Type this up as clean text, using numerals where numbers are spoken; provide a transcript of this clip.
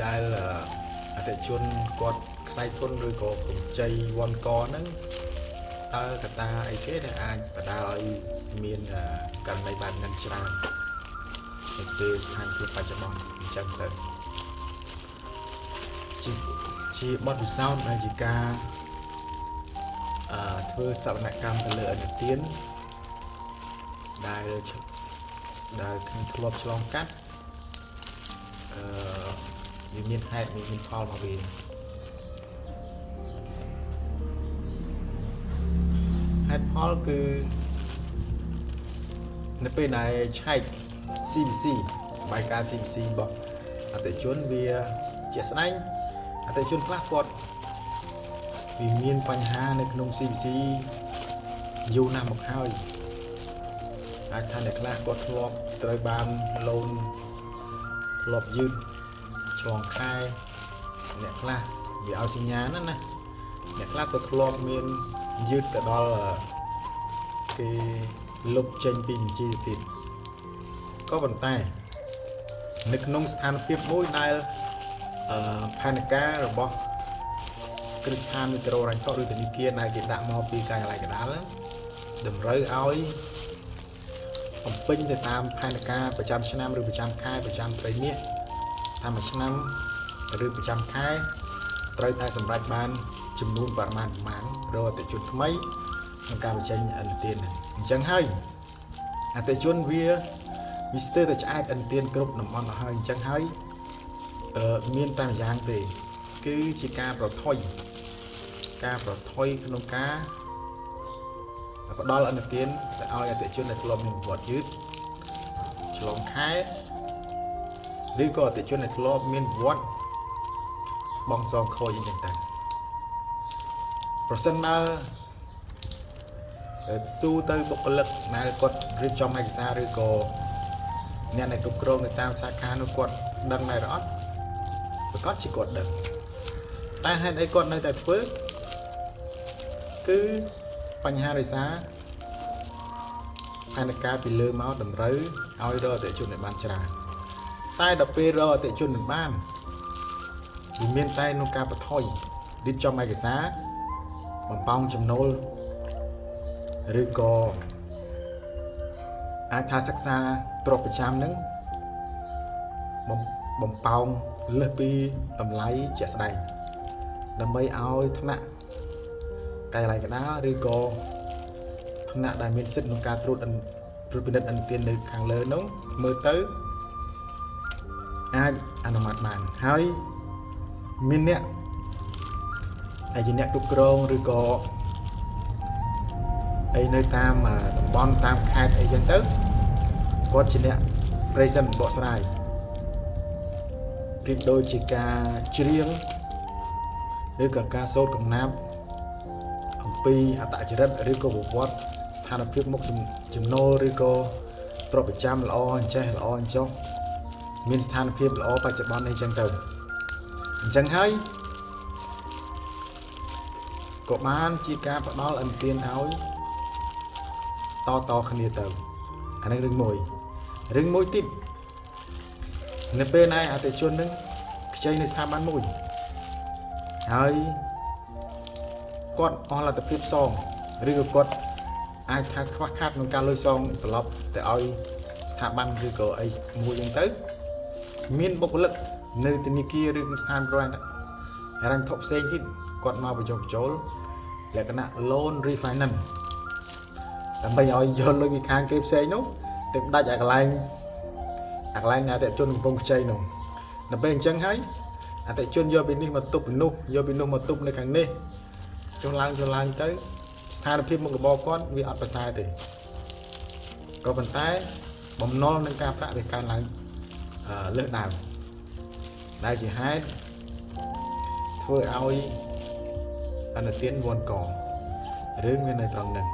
ដែលអតិថិជនគាត់ខ្សែធនឬក៏កម្ចីវ័នកហ្នឹងតើកត្តាអីគេដែលអាចបណ្ដាលឲ្យមានករណីបែបហ្នឹងច្រើននៅពេលស្ថានភាពបច្ចុប្បន្នអញ្ចឹងទៅជាបទពិសោធន៍ដែលជាការធ្វើសវនកម្មទៅលើអនុទានដែលដែលខ្ញុំធ្លាប់ឆ្លងកាត់អឺវាមានហេតុមានផលមកវាហេតុផលគឺនៅពេលដែលឆែក CBC បាយការ CBC របស់អតិជនវាជាស្ដែងអតិជនខ្លះគាត់វាមានបញ្ហានៅក្នុង CBC យូរណាស់មកហើយអាចថាអ្នកខ្លះគាត់ធ្លាប់ត្រូវបានឡូនធ្លាប់យឺតឆ្លងខែអ្នកខ្លះវាឲ្យសញ្ញាណាណាអ្នកខ្លះក៏ធ្លាប់មានយឺតទៅដល់គេលុបចេញពីបញ្ជីទៅទៀតក៏ប៉ុន្តែនៅក្នុងស្ថានភាពមួយដែលផែនការរបស់គ្រឹះស្ថានមីក្រូហិរញ្ញវត្ថុឬធនាគារដែលគេដាក់មកពីការិយាល័យកណ្ដាលតម្រូវឲ្យបំពេញទៅតាមផែនការប្រចាំឆ្នាំឬប្រចាំខែប្រចាំត្រីមាសតាមមួយឆ្នាំឬប្រចាំខែត្រូវតែសម្រេចបានចំនួនបរិមាណប្រមាណរកអតិថិជនថ្មីក្នុងការបញ្ចេញឥណទានហ្នឹងអញ្ចឹងហើយអតិថិជនវាស្ទើរតែឆ្អែតឥណទានគ្រប់តំបន់អស់ហើយអញ្ចឹងហើយមានតែម្យ៉ាងទេគឺជាការប្រថុយក្នុងការផ្ដល់ឥណទានទៅឲ្យអតិថិជនដែលធ្លាប់មានប្រវត្តិយឺតឆ្លងខែឬក៏អតិថិជនដែលធ្លាប់មានប្រវត្តិបងសងខូចអីចឹងទៅប្រសិនបើស៊ូទៅបុគ្គលិកដែលគាត់រៀបចំឯកសារឬក៏អ្នកដែលគ្រប់គ្រងនៅតាមសាខានោះគាត់ដឹងដែរឬអត់ប្រកាសជាគាត់ដឹងតែហេតុអីគាត់នៅតែធ្វើគឺបញ្ហាដោយសារផែនការពីលើមកតម្រូវឲ្យរកអតិថិជនឲ្យបានច្រើនតែដល់ពេលរកអតិថិជនមិនបានវាមានតែក្នុងការបន្ថយរៀបចំឯកសារបំប៉ោងចំណូលឬក៏អាចថាសិក្សាទ្រព្យប្រចាំហ្នឹងបំប៉ោងលើសពីតម្លៃជាក់ស្ដែងដើម្បីឲ្យថ្នាក់ការិយាល័យកណ្ដាលឬក៏ថ្នាក់ដែលមានសិទ្ធិក្នុងការត្រួតពិនិត្យឥណទាននៅខាងលើនោះមើលទៅអាចអនុម័តបានហើយមានអ្នកដែលជាអ្នកគ្រប់គ្រងឬក៏អីនៅតាមតំបន់តាមខេត្តអីចឹងទៅគាត់ជាអ្នក present បកស្រាយប្រៀបដូចជាការច្រៀងឬក៏ការសូត្រកំណាព្យអំពីអត្តចរិតឬក៏ប្រវត្តិស្ថានភាពមុខចំណូលឬក៏ទ្រព្យប្រចាំល្អអញ្ចេះល្អអញ្ចោះមានស្ថានភាពល្អបច្ចុប្បន្នអីចឹងទៅអញ្ចឹងហើយក៏បានជាការផ្ដល់ឥណទានឲ្យតគ្នាទៅអានេះរឿងមួយរឿងមួយទៀតនៅពេលណាអតិថិជននឹងខ្ចីនៅស្ថាប័នមួយហើយគាត់អស់លទ្ធភាពសងឬក៏គាត់អាចថាខ្វះខាតក្នុងការលុយសងត្រឡប់ទៅឲ្យស្ថាប័នឬក៏អីមួយចឹងទៅមានបុគ្គលិកនៅធនាគារឬស្ថានប្រហែលហិរញ្ញវត្ថុផ្សេងទៀតគាត់មកបញ្ចុះបញ្ចូលលក្ខណៈ loan refinance ដើម្បីឲ្យយកលុយពីខាងគេផ្សេងនោះទៅដាច់អាកន្លែងអតិថិជនកំពុងខ្ចីនោះដល់ពេលអញ្ចឹងហើយអតិថិជនយកពីនេះមកទប់ពីនោះយកពីនោះមកទប់នៅខាងនេះចុះឡើងចុះឡើងទៅស្ថានភាពមុខរបរគាត់វាអត់ប្រសើរទេក៏ប៉ុន្តែបំណុលនឹងការប្រាក់វាកើនឡើងលើសដើមដែលជាហេតុធ្វើឲ្យអនុទានវ័នករឿងវានៅត្រង់ហ្នឹង